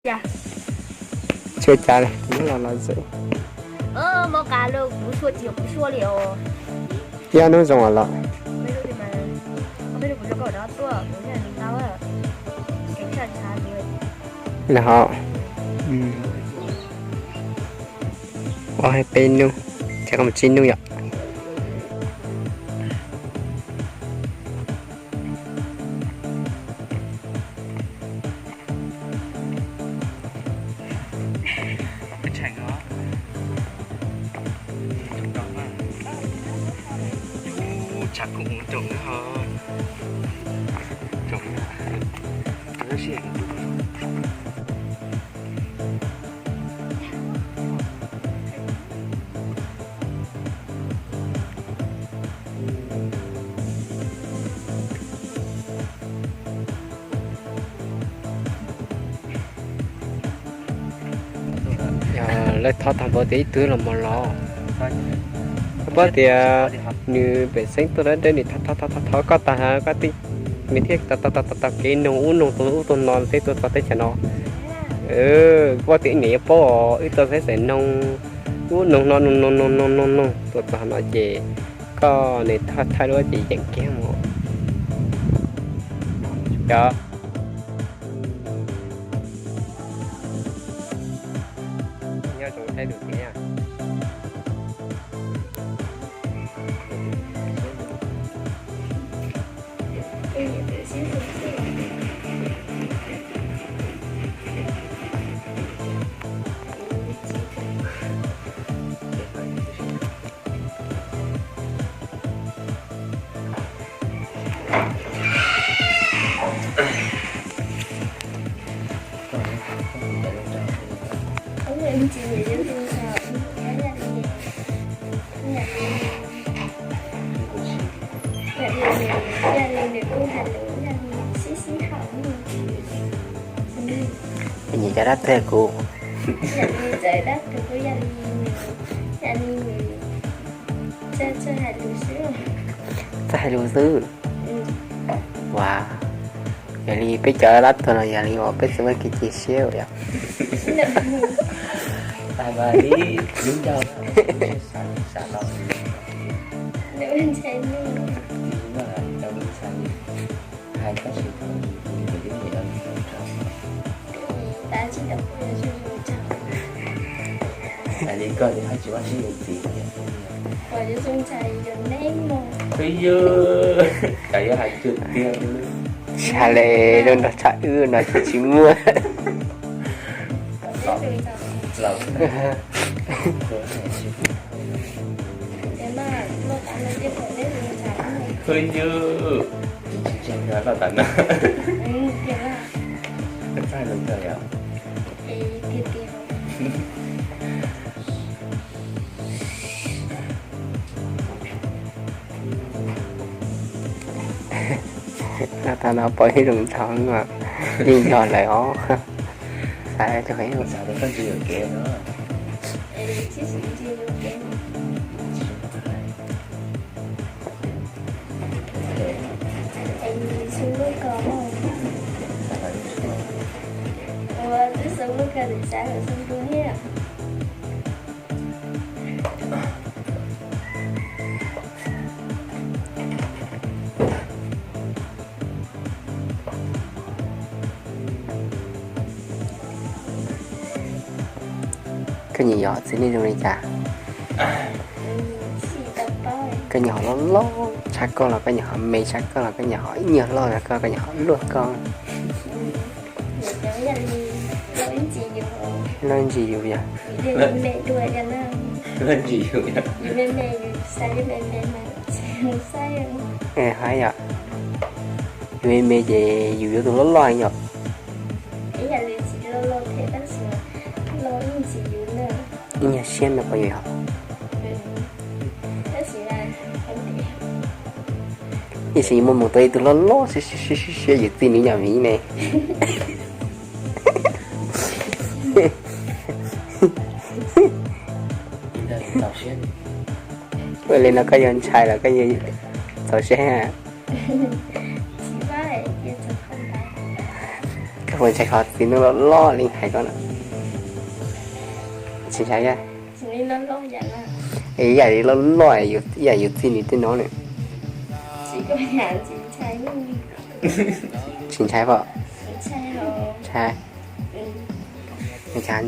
Tsis ua cas li, hnub los los xwb. Yog hnub zoo los los. Los ho ob peb hnub, tsib hnub yom. Tshav kub zoo na ho. Yog lawv thov tag npaum tias ib tug los mus los. Koj paub tias nws pem xeeb tuaj dawb dawb nws thov thov thov thov koj tag koj twb, nws thiaj tau tau tau tau kev noog ub noog ub tug no thiab tuaj txog teb chaws no. Koj paub tias wb niam yuav paub os, wb tau xav xav noog ub noog no noog noog noog noog noog noog tuaj txog no ces koj nws thaij thaij lub ces yeem kiag mus. Cov nyob zoo saib tus tiag. Nyiam cov dab tsi kuv. Txawj hais lus xwb. Ua, yog li peb cov dab tuag no yog li uas peb tsis muaj kev cia siab yom. Tsis hais li zoo nrog tshaj wb no tsis muaj. Tag no pom ib zoo nthav, yeej yog lawm os. Xav rau ib Koj nyiam yog txiv neej zoo li cas? Koj nyiam ho loj loj tshaj koj los koj nyiam ho me tshaj koj los koj nyiam ho ib nyuag loj los koj, koj nyiam ho luaj koj? Loj ntsis yus yog. Hais yom, yus me me ces yus yuav tus loj loj yom. Ib nyuag siab me qhov yus yog. Ib sim muaj mus tau ib tug loj loj siab siab yus txij nws nyuam viv ne. Ua li no koj yuav ntshai los koj yuav txaus siab? Koj Puas ntshai qhov txiv neej loj loj li hais koj na? Tsis ntshai. Es ib yam li loj loj, ib yam yus txij li tej no ne. Tsis ntshai pom? Ntshai. Ntshai.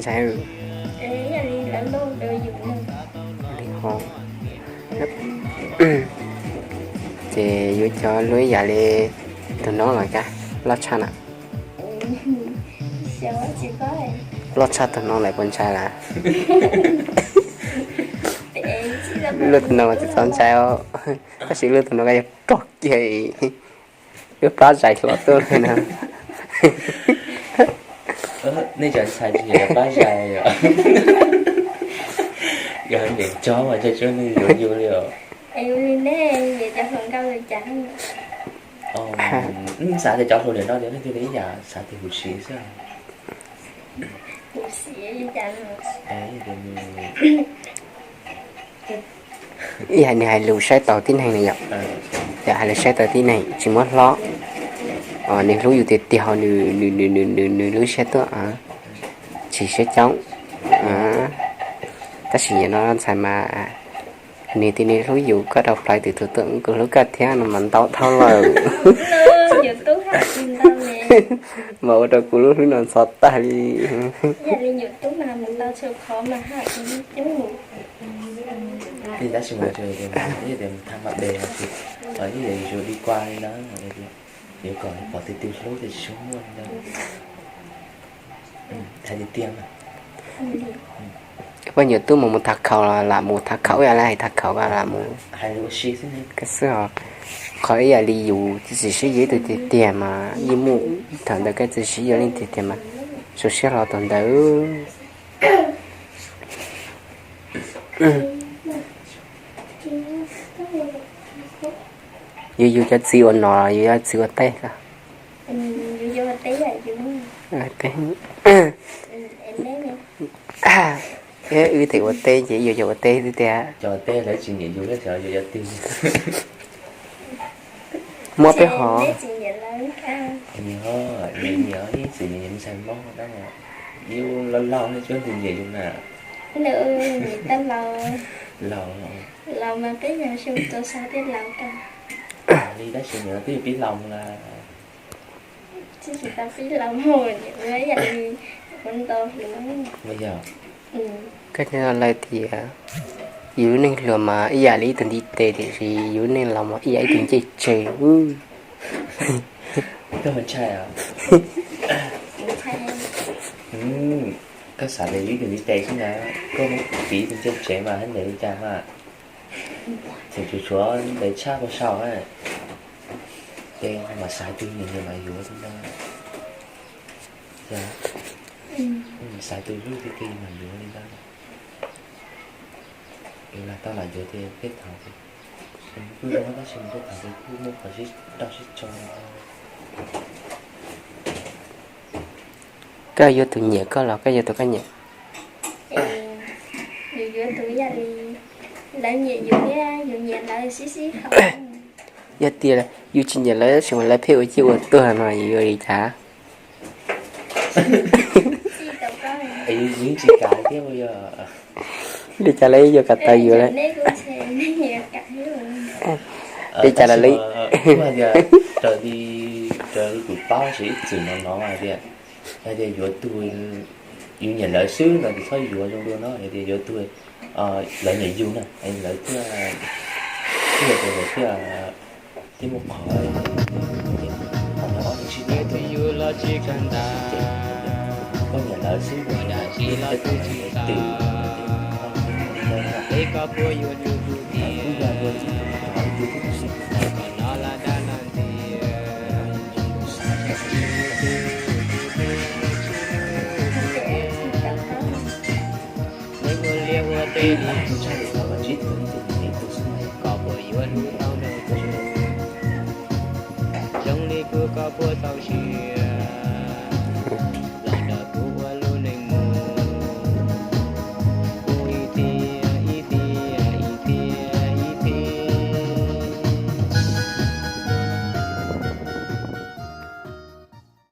Ces yuav cov luaj ib yam li tus no los cas, loj tshaj na. Loj tshaj tus no lawm puas ntshai lawm? Luaj tus no mas tsis txhob ntshai os, tab sis luaj tus no yog rog kiag wb plab zais hlo tuaj li no. Nej cov ntxhais tsis yog plab zais yom? Yog niam cov mas ntshai tsuas nej yuav yus li os. Xav tias cov hluas niam no tias leej twg li ib yam, xav tias huv si xwb. Ib yam nws hais lus saib taus tib neeg na yom. Yog hais lus saib taus tib neeg tsis muab hlob, nws hlub yus tiag tiag, nws, nws lub siab tuaj, tsis siab coob. Tab sis yog no ntxhais mas nws tias nws hlub yus, koj rau plaws twb tus tuaj, kuv hlub koj thiab no mas ntau dhau lawm. Mas ua rau kuv lub hlwb no ntxhov tag li. Tab sis mas, ib yam li yuav di kua li ntawd, yuav kom pom tus twg hlub tias tsis tshua muaj li ntawd. Hais tiag tiag mas. Poj niam tub mus mus tham khaum los lam mus tham khaum, ib yam li hais tham khaum los lam mus. Koj xwb os. Qhov ib yam li yus txiv sib yuav ib tug tiag tiag mas yeej muaj thaum ntawd koj txiv sib yuav leej tiag tiag mas zoo siab hlo thaum ntawd. Yus, yus cov txiv ua nom, yus cov txiv ua teb los? Wb tes ua teb ces yus yog ua teb xwb tiag. Cov teb lawv tsis nyiam yus, lawv xyov yus cov twg. Muab peb ho. Ib txwm nyiam ntxhais Hmoob, yus laus laus ne, tsis muaj tus nyiam yus na. Laus, laus mas peb yog su rau sau thiab laus ka. Li tab sis nyiam twb yog pib laus lawm. Tsis tau pib laus mus, ua yam li ua ntau hluas. Koj cov lawv tias yus lub neej hluas mas ib yam li ib tug ntiv tes, tiam sis yus lub neej laus mas ib yam ib tug ncej tseg. Koj ntshai os? Koj xav tias yus ib tug ntiv tes xwb na, koj muab piv tus ncej tsev mas haj yam li cas mas. Tseem tshuav ntawd tshaj koj sau na. Ces mam xaiv tus nyiam nyiam mas yuav li ntawd. Xaiv tus hlub tiag tiag mas yuav li ntawd. Yuav lam tau lam yuav ces tej thaum kuj zoo tab sis tej thaum kuj muaj qhov sib raug sib tso li ntawd. Koj yuav tus nyiam koj los koj yuav tus koj nyiam? Yus yuav tus yam li lawv nyiam yus thiab yus nyiam lawv sib sib haum. Yog tias yus tsis nyiam lawv tab sis mas lawv pheej ua ciaj ua tuag no yus yuav li cas? Yus tsis kam thiab. Li cas lawv yuav kam tau yus lawm? Li cas lawv li. Raws li kuv paub ces ib txwm no no hais tias, yog tias yuav tus yus nyiam lawv xwb no ces txhob yuav zoo dua no, yog tias yuav tus lawv nyiam yus na, lawv thiaj, thiaj, thiaj thiaj muaj qhov. Koj nyiam lawv xwb no, koj twb tsis twm, koj puas yuav tus kuv tiag, koj twb tsis twm. Neb ua liaj ua teb li, koj puas yuav hlub tau nws? Zoo li kuv koj puas txaus siab?